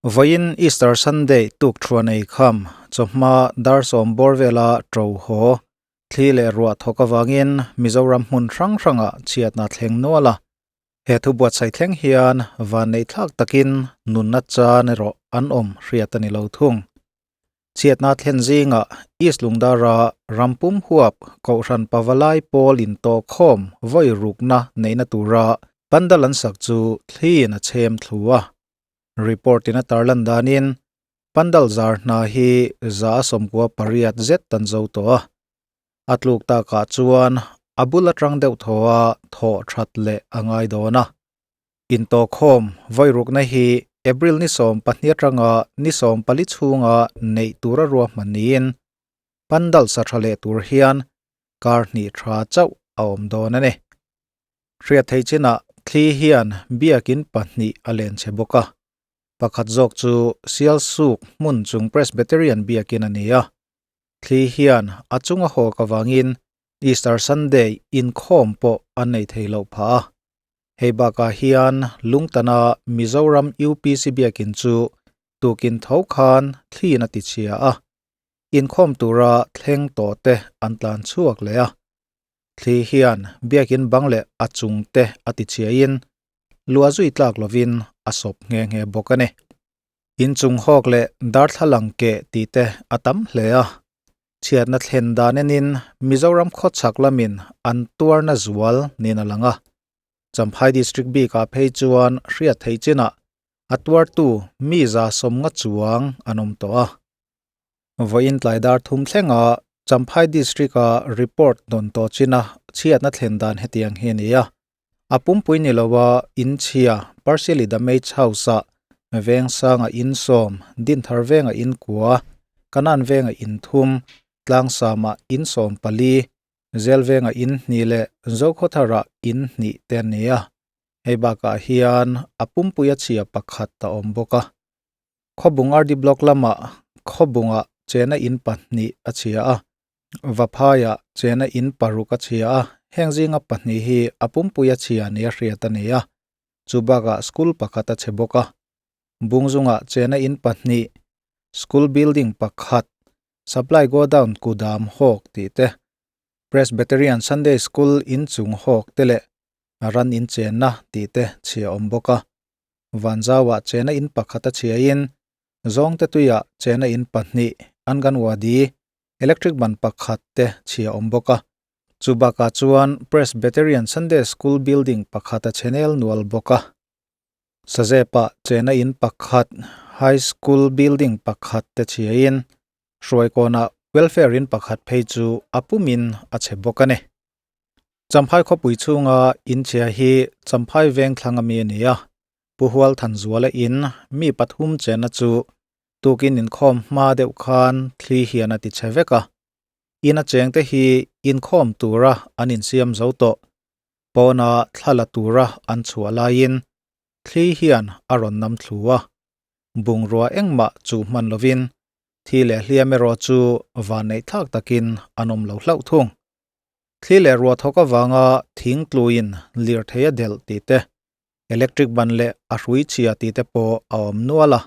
Vawiin Easter Sunday tuk thuan ei kham chawhma dar sawm bawr vela to haw thli leh ruah thawk avangin Mizoram hmun hrang hrangah chhiatna thleng nual a. He thu buatsaih thleng hian vanneih thlak takin nunna chan erawh an awm hriat a ni lo thung. Chhiatna thlen zingah East Lungdara rampum huap Kohhran Pavalai pawl intawhkhawm vawi rukna neihna tura pandal an sak chu thliin a chhem thlu a. Report in a tarlan danin pandal zar hna hi 98 zet an zo tawh a. A tluk takah chuan a bul atang deuh thaw a thawh that leh a ngai dawn a. Intawhkhawm vawi rukna hi April ni 12 atanga ni 14 chhunga neih tura ruahman niin pandal sa tha leh tur hian kar hnih tha chauh a awm dawn a ni. Hriat thei chinah thli hian biakin pahnih a len che bawk a. Pakhat zawk chu Sialsuk hmun chung Presbyterian biakin a ni a. Thli hian a chunga hawk awangin Easter Sunday inkhawm pawh an nei thei loh phah a. Hei bakah hian Lungtana Mizoram UPC biakin chu tukin tho khan thliin a ti chhia a. Inkhawm tura thleng tawh te an tlan chhuak leh a. Thli hian biakin bang leh a chung te a ti chhiain lua zui tlak lovin a sawp nghe nghe bawk a ni. Inchung hawk leh darthlalang keh tih te a tam hle a. Chhiatna thlen dan enin Mizoram khawchhak lamin an tuarna zual niin a lang a. Champhai District bikah phei chuan hriat theih chinah a tuartu mi 150 chuang an awm tawh a. Vawiin tlai dar thum thlenga Champhai District-a report dawn tawh china chhiatna thlen dan hetiang hi a ni a. A pumpui ni loa in chhia partially damaged house-ah veng sanga in sawm, Dinthar venga in kua, Kanan venga in thum, Tlangsama in 14, Zel venga in hnih leh Zokhawthara in hnih te an ni a. Hei bakah hian a pumpui a chhia pakhat a awm bawk a. Khawbung RD Block lamah Khawbunga chena in pahnih a chhia a, Vaphaiah chena in paruk a chhia a, heng zinga pahnih hi a pumpui a chhia ni a hriat a ni a. Chu bakah school pakhat a chhe bawk a. Bungzungah chena in pahnih, school building pakhat, supply godown kudam hawk tih te, Presbyterian Sunday School in chung hawk te leh ran in chenna tih te chhia awm bawk a. Vanzauah chena in pakhat a chhiain Zawngte tuiah chena in pahnih, Anganwadi, electric ban pakhat te chhia awm bawk a. Chu bakah chuan Presbyterian Sunday School building pakhat a chhenel nual bawk a. Sazepah chena in pakhat, High School building pakhat te chhiain Hruaikawnah welfare in pakhat phei chu a pumin a chhe bawk a ni. Champhai khawpui chhunga in chhia hi Champhai veng thlang ami a ni a. Pu Hual Thanzuala in mi pathum chena chu tukin inkhawm hma deuh khan thli hian a ti chhe vek a. In a cheng te hi inkhawm tura an insiam zo tawh. Pawna thla la tura an chhuah laiin thli hian a rawn nam thlu a. Bungrua engmah chu hman lovin thi leh hliam erawh chu van neih thlak takin an awm lo hlauh thung. Thli leh ruah thawk awanga thing tluin lirthei a delh tih te, electric ban leh a hrui chhia tih te pawh a awm nual a.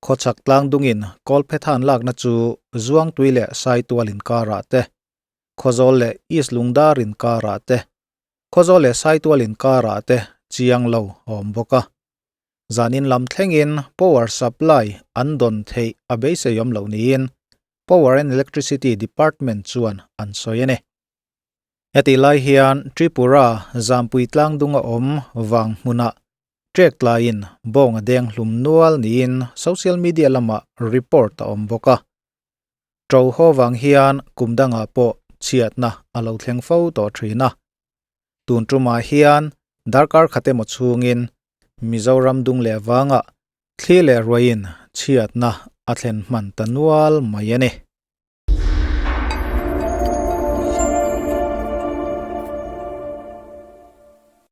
Khawchhak tlang dungin kawlphethan lakna chu Zuangtui leh Saitual inkarah te, Khawzawl leh East Lungdar inkarah te, Khawzawl leh Saitual inkarah te chiang lo a awm bawk a. Zanin lam thlengin power supply an dawn theih a beisei awm loh niin Power and Electricity Department chuan an sawi a ni. Hetih lai hian Tripura Zampui tlang dunga awm vang hmunah trek tlaiin bawng a deng hlum nual niin social media lamah report a awm bawk a. To haw vang hian kum dangah pawh chhiatna a lo thleng fo tawh thin a. Tun tumah hian darkar khat emaw chhungin Mizoram dung leh vangah thli leh ruaiin chhiatna a thlen hman ta nual mai a ni.